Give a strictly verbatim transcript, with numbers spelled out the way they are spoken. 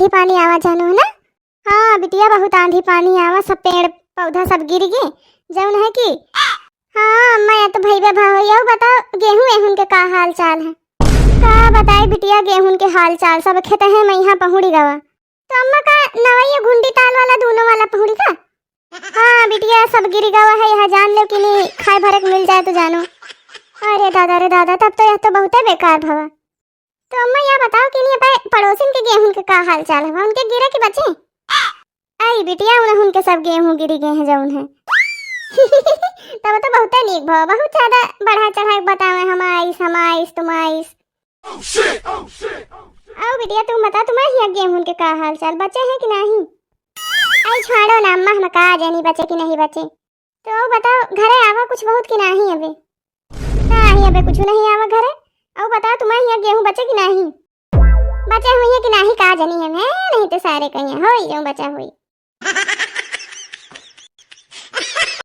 आंधी पानी आवा जानू, है ना? हाँ बिटिया, बहुत आंधी पानी आवा, सब पेड़ पौधा सब गिर गए, जौन है कि। हाँ अम्मा, या तो भइबे भा होई। अउ बताओ, गेहूं एहून के का हाल चाल है? का बताई बिटिया, गेहूं के हाल चाल, सब खेत है मैं यहाँ पहुड़ी गवा। तो अम्मा, का नवैया घुंडी ताल वाला दोनों वाला पहुड़ी का? हाँ बिटिया, सब गिर गवा है, यह जान लो कि नहीं, खाए भरे के मिल जाए तो जानो। अरे दादा रे दादा, तब तो यह तो बहुते बेकार भवा। तो अम्मा, या बताओ कि नहीं, अपने पड़ोसिन के गेहूं के का हाल चाल है, उनके गिरे कि बचे? आई बिटिया, उन, उनके सब गेहूं गिरी गए हैं जौन है। तब तो बहुते नीक भवा, बहुत ज्यादा बढ़ा चढ़ा के बतावे, हम आइस, हम आइस, तुम आइस। अउ बिटिया, तुम बताओ, तुम्हारे यहाँ गेहूं के का हाल चाल, बचे हैं कि नहीं? आई छोड़ो ना अम्मा, हम का जानी बचे कि नहीं बचे। तो अउ बताओ, घरे आवा कुछ बहुत कि नहीं अबे? नहीं अबे, कुछ नहीं आवा घरे। अउ बताओ, तुम्हारे यहाँ गेहूं बचे कि नहीं? बचे हुई है कि नहीं, का जानी है मैं, नहीं तो सारे कहीं होई जो बचा हुई।